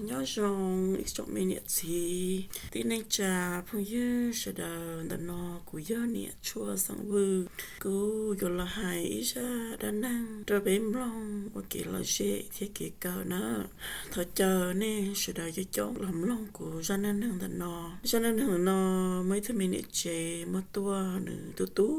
Nyob zoo ib tsoom me niam txiv, tib neej tsa, phooj ywg sawv daws. Ntawm no kuv yog niam Tshuaj xeem Vwj, kuv yuav los hais ib zaj dab neeg rau peb mloog ua kev lom zem thiab kev kawm na. Thov caw nej sawv daws coob coob los mloog kuv zaj neej neeg ntawm no. Zaj neej neeg ntawm no muaj ib tug me niam tsev muab tuaj, nws tu tu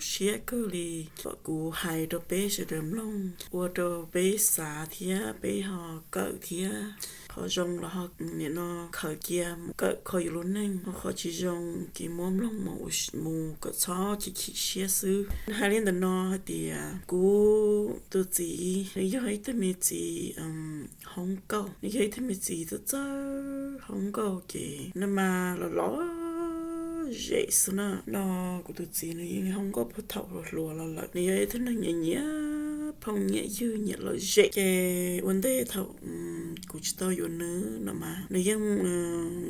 siab kawg li, kom kuv hais rau peb sawv daws mloog ua rau peb xav thiab peb ho kawm thiab. Qhov zoo los ho nim no khaws cia mus kawm kho yus lub neej, ho qhov tsis zoo ces muab mloog mus kom txhob chim chim siab xwb. Hais li ntawm no hais tias kuv tus txiv nws yog ib tug me txiv hoob nkauj, nws yog ib tug me txiv txawj txawj hoob nkauj ces nws mas los lom zem xwb na. No kuv tus txiv nws yeej hoob nkauj puag thaum hluas hluas los lawm, nws yog ib tug neeg nyiam nyiam phooj nyiam ywg nyiam lom zem. Ces ua ntej thaum kuv tsis tau yuav nws no mas nws yeej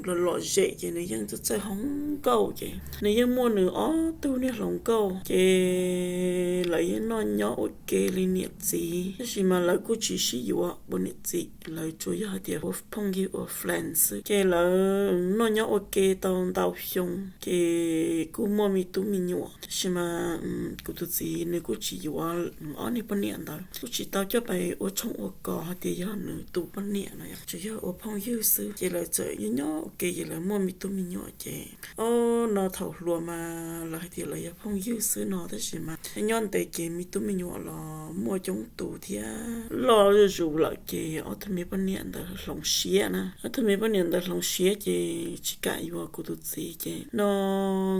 los lom zem ces nws yeej txawj txawj hoob nkauj ces nws yeej muaj nws ob tug niag hluas nkauj ces lawv yeej noj nyob ua ke li niam txiv, tab sis mas lawv kuj tsis sib yuav ua niam txiv, lawv tsuas yog hais tias ua phooj ywg ua friend xwb. Ces lawv noj nyob ua ke tau ntau xyoo ces kuj muaj me tub me nyuam, tab sis mas kuv tus txiv nws kuj tsis yuav ob niag poj niam ntawd, kuj tsis tau coj pais ua tshoob ua kos hais tias yog nws tus poj niam no, tsuas yog ua phooj ywg xwb. Ces lawv txawm nyob nyob ua ke ces lawv muaj me tub me nyuam ces, o, no thaum hluas mas lawv hais tias lawv yog phooj ywg xwb no, tab sis mas nyob ntev ces me tub me nyuam los muaj coob tus thiab loj zuj zus lawm ces ob tug me poj niam ntawd hloov siab na. Ob tug me poj niam ntawd hloov siab ces tsis kam yuav kuv tus txiv ces no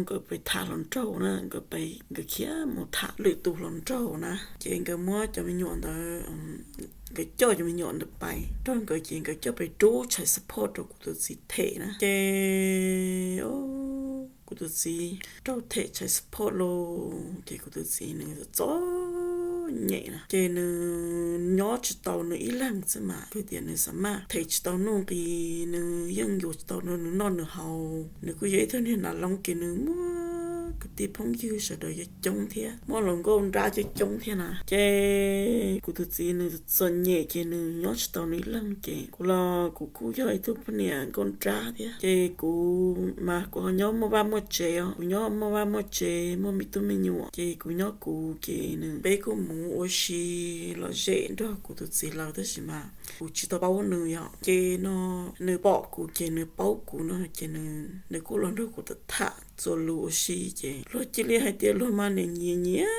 nkawd pais tham hluas nraug na, nkawd pais, nkawd khiav mus tham lwm tus hluas nraug na. Ces nkawd muab cov me nyuam ntawd, nkawd coj cov me nyuam ntawd pais nrog nkawd ces nkawd coj pais rub child support rau kuv tus txiv them na. Ces kuv tus txiv raug them child support los ces kuv tus txiv nws txom nyem na, ces nws nyob tsis tau nws ib leeg xwb mas, kuv tias nws xav maj them tsis tau nuj nqis, nws yeej yuav tsis tau nws noj nws haus. Nws kuj yog ib tug niag nav loob ces nws muaj kwv tij phooj ywg sawv daws coob thiab, muaj hluas nkauj nrab coob coob thiab na. Ces kuv tus txiv nws txom nyem ces nws nyob tsis tau nws ib leeg ces kuv los kuv kuj yog ib tug poj niam nkauj nrab thiab ces kuv mas kuv ho nyob muaj vaj muaj tsev os, kuv nyob muaj vaj muaj tsev muaj me tub me nyuam ces kuv nyob kuv ces nws, peb kuj mus ua si lom zem nrog kuv tus txiv lawv, tab sis mas kuv tsis tau paub nws yom. Ces no nws pom kuv ces nws paub kuv no ces nws kuj los nrog kuv tham txuas lus ua si ces luag cia li hais tias luag mas nim nyiam nyiam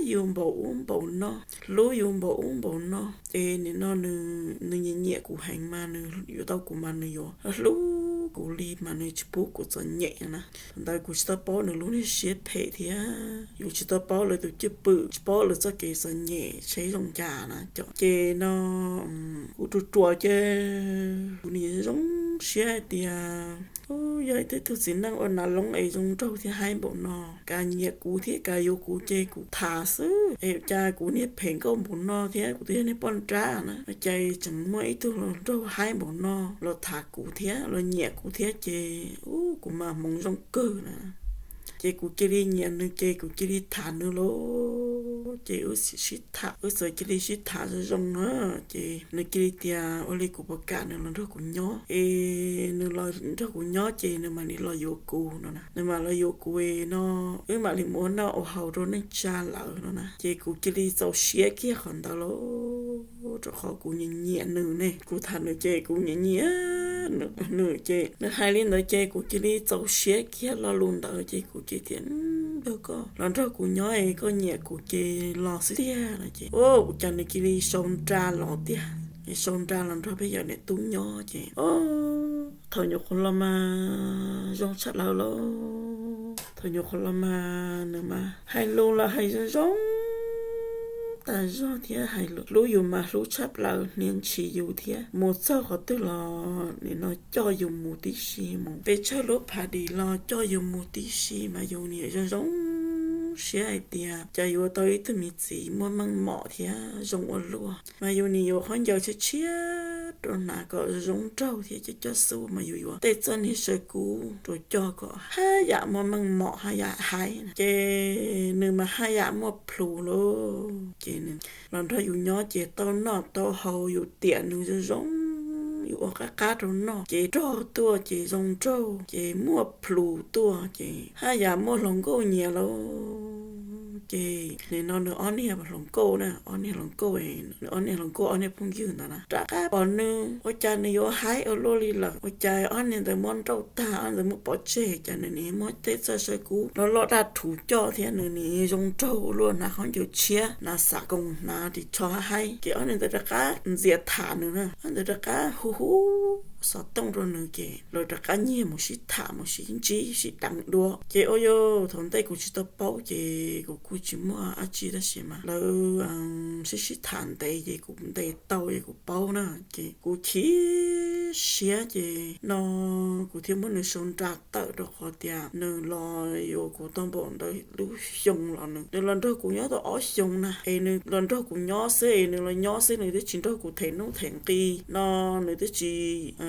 yus npaum ub npaum no, hlub yus npaum ub npaum no. Ces nim no nws nyiam nyiam kuv heev mas nws yuav tau kuv mas nws yuav hlub kuv li mas nws tsis pub kuv txom nyem na. Thaum ntawd kuv tsis tau paub nws lub niag siab phem thiab yus tsis tau paub lawv tus cwj pwm, tsis paub lawv txoj kev txom nyem seb zoo cas na. Ces no kuv ruam ruam ces kuv nim zoo siab hais tias yog ib tug txiv neej ua nav loob es zoo nraug thiab haib npaum no, kas nyiam kuv thiab kas yuav kuv ces kuv tham xwb es cas kuv niag phem nkauj npaum no thiab kuv twb yog niag poj nrab na, cas tseem muaj ib tug hluas nraug haib npaum no los tham kuv thiab los nyiam kuv thiab ces kuv mas hmoov zoo kawg na. Ces kuv cia li nyiam nws ces kuv cia li tham nws lauj. Ces wb sib tham, wb txawm cia li sib tham zoo zoo na. Ces nws cia li tias ua li kuv puas kam nws los nrog kuv nyob es nws los nrog kuv nyob ces nws mam li los yuav kuv no na. Nws mam los yuav kuv no, wb mam li mus ua noj ua haus rau neej tsa lawm no na. Ces kuv cia li txaus siab kiag qhov ntawd lauj, rau qhov kuv nyiam nyiam nws ne. Kuv tham nws ces kuv nyiam nyiam nws ces nws hais li ntawd ces kuv cia li txaus siab kiag lo lus ntawd ces kuv cia li tias, Npawg, koj los nrog kuv nyob es koj nyiam kuv ces los xwb tiag no ces ua cas nws cia li sau nra los tiag, sau nra los nrog peb yawm niam tub nyob ces thaum nyuam qhuav los mas zoo tshaj plaws lauj. Thaum nyuam qhuav los mas nws mas hais lus los hais zoo zoo tas zog thiab hais lus hlub yus mas hlub tshaj plaws, hnia ntshis yus thiab. Mus txog qhov twg los nim no coj yus mus tib si, mus pes tsawg lub party los coj yus mus tib si mas yus nim zoo zoo siab hais tias cas yuav tau ib tug me txiv muaj meej mom thiab zoo ua luaj. Mas yus nim yuav khaub ncaws tshiab tshiab rau hnav kom zoo zoo nraug thiab coj coj xub mas yus yuav tej txoj niag saw kub rau coj kom haj yam muaj meej mom haj yam haib na. Ces nws mas haj yam muaj plhus lauj. Ces nws los nrog yus nyob ces tau noj tau haus yus tiam nws zoo zoo yus ua qab qab rau noj ces rog tuaj ces zoo nraug ces muaj plhus tuaj ces haj yam muaj hluas nkauj nyiam lauj. Ces nim no nws ob niag hluas nkauj na, ob niag hluas nkauj, nws ob niag hluas nkauj ob niag phooj ywg ntawd na rov qab pom nws ua cas nws yuav haib ua luaj li lawm. Ua cas ob niag ntawd muab nrauj tag, ob niag ntawd muab pov tseg, cas nws nim muab tej txoj saw kub loj loj daj rhuv coj thiab nws nim zoo nraug ua luaj, hnav khaub ncaws tshiab, hnav xav koos, hnav ris tsho haib. Ces ob niag ntawd rov qab ntxias tham nws na, ob niag ntawd rov qab hu hu xov tooj rau nws ces lawv rov qab nyiag mus sib tham mus sib ntsib sib deev dua. Ces ua yog thaum ntej kuv tsis tau paub ces kuv kuj tsis muaj dab tsi tab sis mas lawv sib sib tham ntev ces kuv ntes tau ces kuv paub na. Ces kuv chim siab ces no kuv thiaj muab nws sau nra tawm rau qhov tias nws los yuav kuv tau npaum ntawd lub xyoo los nws, nws los nrog kuv nyob tau ob xyoo na, es nws los nrog kuv nyob xwb es nws los nyob xwb, nws twb tsis nrog kuv them nuj them nqi no, nws twb tsis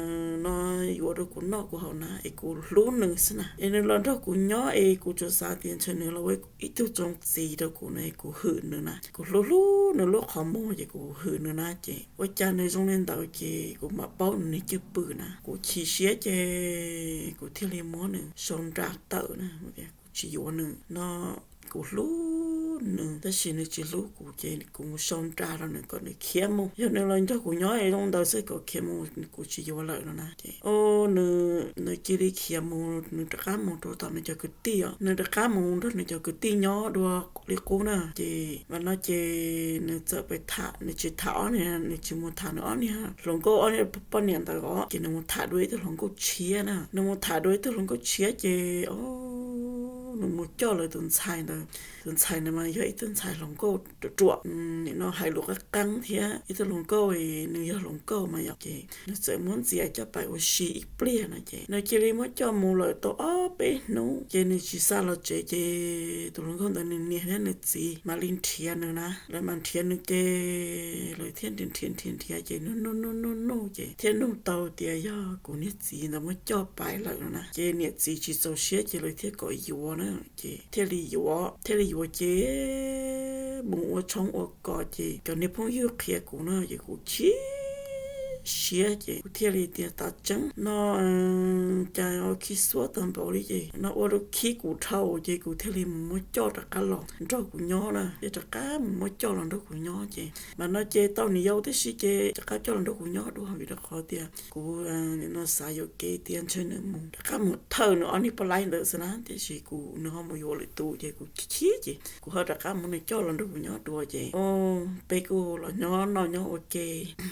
no yuav rau kuv noj kuv haus na, es kuv hlub nws xwb na. Es nws los nrog kuv nyob es kuv tsuas xav tias ntshe nws los ua ib tug tsoos txiv rau kuv no, kuv hwm nws na, kuv hlub hlub nws lub qhov muag ces kuv hwm nws na. Ces ua cas nws zoo li ntawd ces kuv mam paub nws niag cwj pwm na, kuv chim siab ces kuv thiaj li muab nws sau nra tawm na, kuv tsis yuav nws no. Kuv hlub nws tab sis nws tsis hlub kuv ces kuv mus sau nra rau nws kom nws khiav mus. Yog nws los nrog kuv nyob es zoo ntawd xwb, kom khiav mus, kuv tsis yuav lawm no na. Ces nws cia li khiav mus, nws rov qab mus rau tom nws cov kwv tij os, nws rov qab mus nrog nws cov kwv tij nyob dua li qub na. Ces mam no ces nws txawm pais tham, nws tsis tham ob niag, nws tsis mus tham nws ob niag hluas nkauj ob niag poj niam ntawd os, ces nws mus tham dua ib tug hluas nkauj tshiab na. Nws mus tham dua ib tug hluas nkauj tshiab ces nws mus coj lawv tus ntxhais ntawd. Tus ntxhais ntawd mas yog ib tug ntxhais hluas nkauj ruam ruam, nim no hais lus qab qeeb thiab ib tug hluas nkauj, nws yog hluas nkauj mas yog ces nws txawm muab ntxias coj pais ua si ib pliag no ces nws cia li muab coj mus lawm tau ob peb hnub ces nws tsis xa los tsev ces tus hluas nkauj ntawd nws niam thiab nws txiv mam li nrhiav nws na. Lawv mam nrhiav nws ces lawv thiaj nrhiav nrhiav nrhiav nrhiav ces nug nug nug nug nug ces thiaj nug tau tias yog kuv niag txiv ntawd muab coj pais lawm no na. Ces niam txiv tsis txaus siab ces lawv thiaj kom yuav na. Ces thiaj li yuav, thiaj li yuav ces mus ua tshoob ua kos ces cov niag phooj ywg qhia kuv na ces kuv chim siab ces kuv thiaj li tias tas tseeb no cas khib xuab tag npaum li ces no ua rau khib kuv dhau ces kuv thiaj li mus muab coj rov qab los nrog kuv nyob na. Ces rov qab mus muab coj los nrog kuv nyob ces mam no ces tau niam yau tib si ces rov qab coj los nrog kuv nyob dua vim rau qhov tias kuv no xav yuam kev tias ntshe nws mus rov qab mus thawj nws ob niag poj laib ntawd xwb na, tiam sis kuv nws ho mus yuav lwm tus ces kuv chim chim ces kuv ho rov qab muab nws coj los nrog kuv nyob dua ces peb kuj los nyob noj nyob ua ke.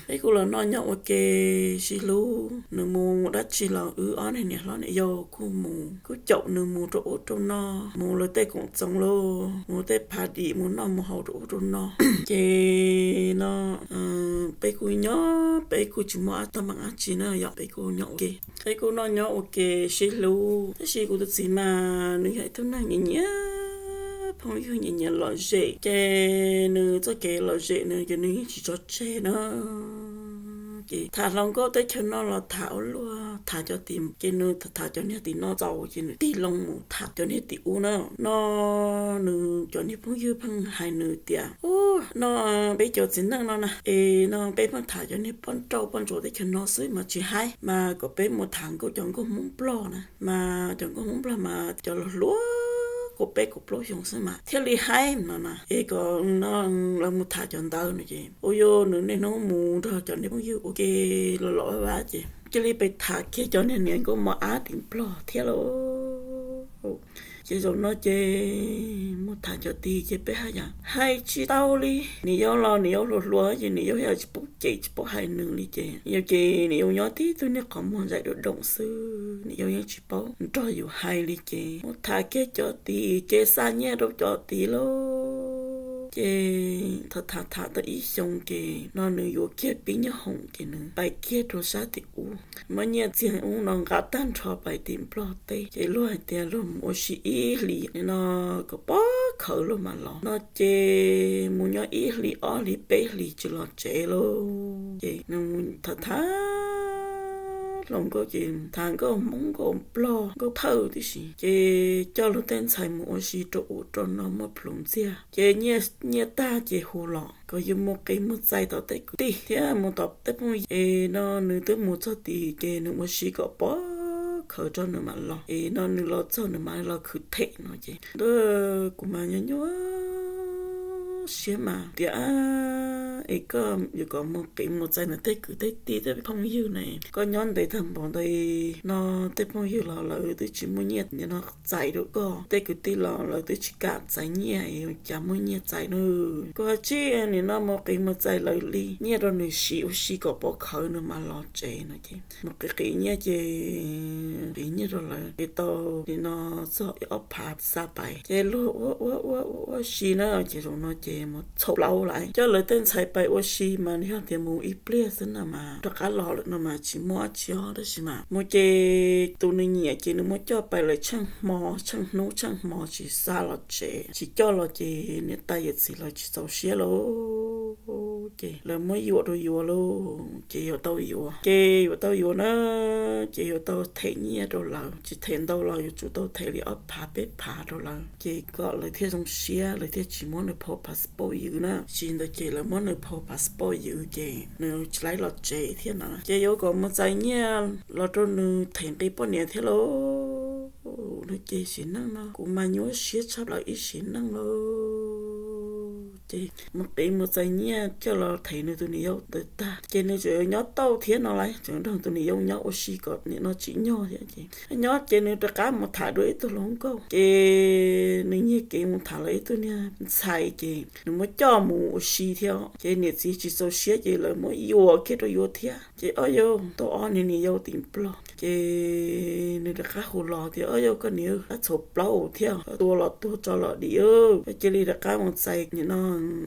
Peb kuj los noj nyob ua ke sib hlub, nws mus dab tsi los wb ob niag niam hlob niam yau kuj mus, kuj caum nws mus rau ub rau no, mus lawv tej koom txoos lauj, mus tej phav dim mus noj mus haus rau ub rau no. Ces no peb kuj nyob, peb kuj tsis muaj ab tag meem dab tsi na yom, peb kuj nyob ua ke, peb kuj noj nyob ua ke sib hlub. Tab sis kuv tus txiv mas nws yog ib tug neeg nyiam nyiam phooj ywg, nyiam nyiam lom zem, ces nws txoj kev lom zem nws ces nws yeej tsis tso tseg na. Ces tham hluas nkauj teb chaws no los tham ua luaj, tham cov tim, ces nws tham cov niag tim no txaus ces nws tig loo mus tham cov niag tim ub na. No nws cov niag phooj ywg pheej hais nws tias, u, no peb cov txiv neej no na es no peb pheej tham cov niag poj nrauj poj ntsuam teb chaws no xwb mas tsis haib, mas kom peb mus tham nkauj cov nkauj Hmoob Nplog na, mas cov nkauj Hmoob Nplog mas cov los hluas kaum peb kaum plaub xyoo xwb mas thiaj li haib no na. Es kom no lawv mus tham cov ntawd no ces ua rau nws niaj hnub mus nrog cov niag phooj ywg ua ke los los vaj vaj ces cia li pais tham kiag cov niag niam nkauj mos ab tim Nplog thiab lauj. Ces zaum no ces mus tham cov tid ces peb haj yam hais tsis tau li. Niam yau los niam yau hluas hluas ces niam yau yam tsis paub cem tsis paub hais nws li ces yau ces niam yau nyob tib tug niag qhov muag ntsaim doom doom xwb, niam yau yeej tsis paub nrog yus hais li ces mus tham kiag cov tid ces xa nyiaj rau cov tid lauj. Ces tham tham tham tau ib xyoo ces no nws yuav kiag pib nyob hoom ces nws pais kiag rau sab tim ub, muab nyiaj txiag ub no nqa tag nrho pais tim Nplog teb ces luag hais tias luag mus ua si ib hlis no kom pog khawv luag mam los no ces mus nyob ib hlis ob hlis peb hlis tsis los tsev lauj. Ces nws tham tham hluas nkauj ces tham nkauj Hmoob nkauj Nplog nkauj Thawj tib si, ces coj luag tej ntxhais mus ua si rau ub rau no muaj plhus ntxiag. Ces nyiaj tag ces hu los kom yus mus qiv mus txais tom tej kwv tij thiab mus tom tej phooj ywg es no nws twb mus txog tid ces nws ua si kom pov khawv rau nws mam los es no nws los txog nws mam los khwv them no ces ntuj, kuv mas nyuaj nyuaj siab mas tias es koj yuav kom mus qiv mus txais ntawm tej kwv tej tij tej phooj ywg na, koj nyob ntev tag npaum ntawd no tej phooj ywg los lawv twb tsis muaj nyiaj nim no txais rau koj, tej kwv tij los lawv twb tsis kam txais nyiaj es cas muaj nyiaj txais na. Koj cia nim no mus qiv mus txais lawv li nyiaj rau nws siv ua si kom pov khawv nws mam los tsev no ces mus qiv qiv nyiaj ces qiv nyiaj rau lawv ces tau nim no txog ib ob phav xa pais ces luag ua ua ua ua si na ces zaum no ces mus txhaum plaub lawm coj lawv tej ntxhais pais ua si mas nws yog tias mus ib pliag xwb no mas rov qab los lawm no mas tsis muaj dab tsi os tab sis mas mus ces tus nws nyiam ces nws muab coj pais lawm tsheej hmo tsheej hnub tsheej hmo tsis xa los tsev tsis coj los ces niam tais yawm txiv lawv tsis txaus siab lauj. Ces lawv muab yuam rau yuav lauj ces yuav tau yuav ces yuav tau yuav na ces yuav tau them nyiaj rau lawv tsis them ntau los yuav tsum tau them li ob phav peb phav rau lawv ces kom lawv thiaj zoo siab lawv thiaj tsis muab nws phau passport ywv na. Tsis ntawd ces lawv muab nws phau passport ywv ces nws tsis laib los tsev thiab no ces yuav kom mus txais nyiaj los rau nws them nqi poj niam thiab lauj. Nws ces sim neej no kuv mas nyuaj siab tshaj plaws ib sim neej lauj. Ces mus qiv mus txais nyiaj coj los them nws tus niam yau ntawd tag ces nws tseem nyob tau thiab no lawm tseem nrog tus niam yau nyob ua si kom nim no tsim nyog thiab ces nyob ces nws rov qab mus tham dua ib tug hluas nkauj ces nws nyiag kev mus tham lawv ib tug niag ntxhais ces nws muab coj mus ua si thiab ces niam txiv tsis txaus siab ces lawv muab yuam kiag rau yuav thiab ces ob yau tau ob niag niam yau tim Nplog ces nws rov qab hu los tias ob yau koj niam ab txhaum plaub thiab tua los tuag tso los dim koj cia li rov qab mus txais nim no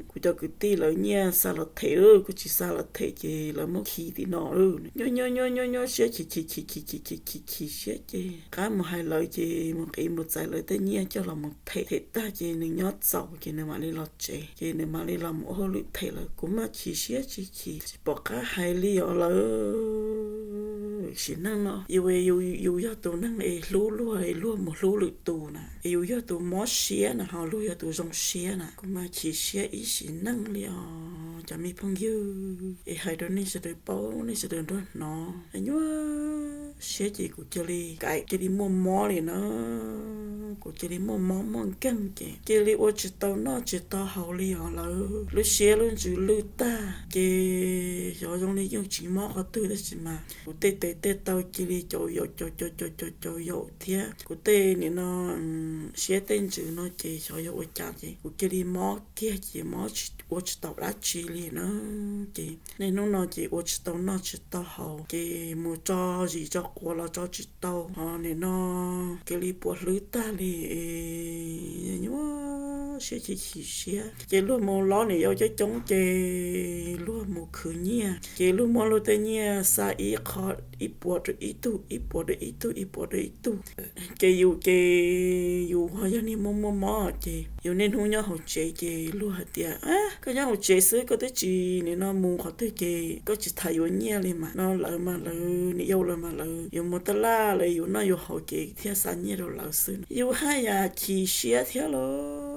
kuv cov kwv tij lawv nyiaj xa los them, koj tsis xa los them ces lawv muab khi tim no. Nyob nyob nyob nyob nyob siab chim chim chim chim chim chim chim chim siab ces rov qab mus hais lawv ces mus qiv mus txais lawv tej nyiaj coj los mus them them tag ces nws nyob txaus ces nws mam li los tsev ces nws mam li los mus ua hauj lwm them lawm. Kuv mas chim siab tsis chim tsis pom qab hais li os lawm. Sim neej no yus yus yog tus neeg es hlub luag es luag mus hlub lwm tus na es yus yog tus mob siab na ho luag yog tus zoo siab na kuv mas chim siab ib sim neej li os cov me phooj ywg es hais rau nej sawv daws paub nej sawv daws nrog hnov nyuaj siab ces kuv cia li kaim cia li muaj mob li na. Kuv cia li muaj mob muaj nkeeg ces cia li ua tsis tau noj tsis tau haus li os lawm. Lub siab lub ntsws lwj tag ces xyov zoo li yeej tsis mob qhov twg tab sis mas kuv tej tes tej taw cia li caum yaum caum caum caum caum caum yaum thiab kuv tej nim no siab tej ntsws no ces xyov yog ua cas ces kuv cia li mob kiag ces mob ua tsis tau dab tsi li na. Ces niaj hnub no ces ua tsis tau noj tsis tau haus ces mus tso zis tso quav los tso tsis tau ho nim no cia li puas hlwb tag li. Nyuaj siab chim chim siab ces luag mus lob niam yau coob coob ces luag mus khwv nyiaj ces luag muab luag tej nyiaj xa ib qho ib puas rau ib tug ib puas rau ib tug ib puas rau ib tug ces yus ces yus ho yog niag muaj muaj mob ces yus niaj hnub nyob hauv tsev ces luag hais tias koj nyob hauv tsev xwb koj twb tsis nim no mus qhov twg ces koj tsis tham yuav nyiaj li mas no lawv mas lawv niam yau lawv mas lawv yuav mus taj laj lawv yuav noj yuav haus ces thiaj xa nyiaj rau lawv xwb. Yus haj yam chim siab thiab lauj.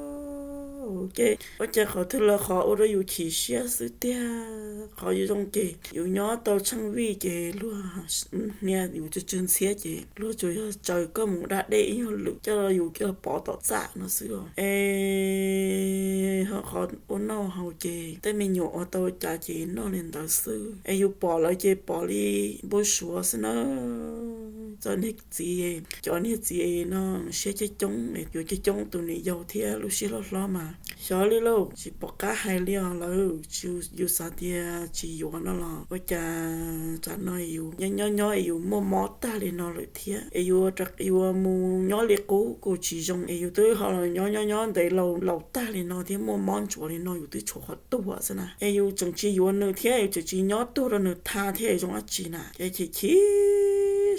Ces ua cas qhov twg los qhov ua rau yus chim siab xwb tiag. Qhov yus zoo ces yus nyob tau tsheej vij ces luag hnia yus tsw tsw ntxhiab ces luag tsuas yog tsaws koj mus da dej ib nyuag lwm coj yus coj pov tom txaj no xwb os. Es ho qhov ua noj haus ces tej me nyuam ua tau cas ces noj li ntawd xwb es yus pom lawv ces pom li npau suav xwb na. Txog niag txiv, cov niag txiv no siab coob coob, yuav coob coob tus niam yau thiab lub siab hlob hlob mas xyov li lauj, tsis pom qab hais li os lawm. Yus xav tias tsis yuav no los ua cas tsam no yus nyob nyob es yus muaj mob tag li no lawm thiab es yuav mus nyob li qub kuj tsis zoo es yus twb ho los nyob nyob nyob ntev laus laus tag li no thiab muaj mob ntsuav li no yus twb tshuav qhov tuag xwb na es yus tseem tsis yuav nws thiab yus tseem tsis nyob tuag rau nws tha thiab zoo dab tsi na. Ces chim chim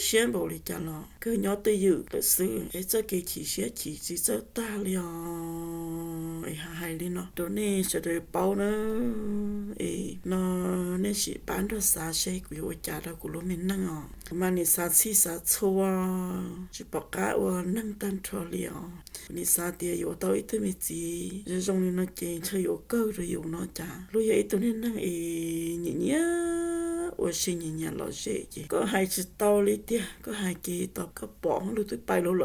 siab npaum li cas los kawg nyob twj ywm lawm xwb es txoj kev chim siab chim tsis txawj tag li os. Es hais li no rau nej sawv daws paub na, es no nej sim pab nrog xav seb kuv yuav ua cas rau kuv lub me neej os. Kuv mas nim xav txhij xav txhua, tsis pom qab ua neeg tag nrho li os. Nim xav tias yuav tau ib tug me txiv zoo zoo li no ces ntshe yuav kawg rau yus no cas luag yog ib tug niag neeg es nyiam nyiam ua si nyiam nyiam lom zem ces koj hais tsis tau li tiag, koj hais ces tau koj pom luag twb pais lawm,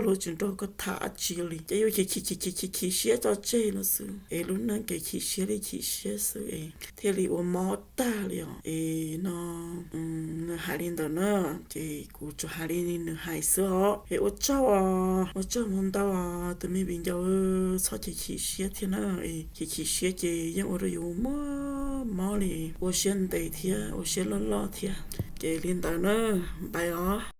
luag tsis nrog koj tham dab tsi li ces yuav chim chim chim chim chim siab tso tseg no xwb es lub neej ces chim siab li chim siab xwb es thiaj li ua mob tag li os. Es no nws hais li ntawd na, ces kuv tsuas hais li nws hais xwb os. Es ua tsaug, ua tsaug ntau ntau tus me viv ncaus, txhob chim chim siab thiab na. Chim chim siab ces yeej ua rau yus mob mob li, ua siab ntev thiab ua siab loj loj thiab. Ces li ntawd na, npais os.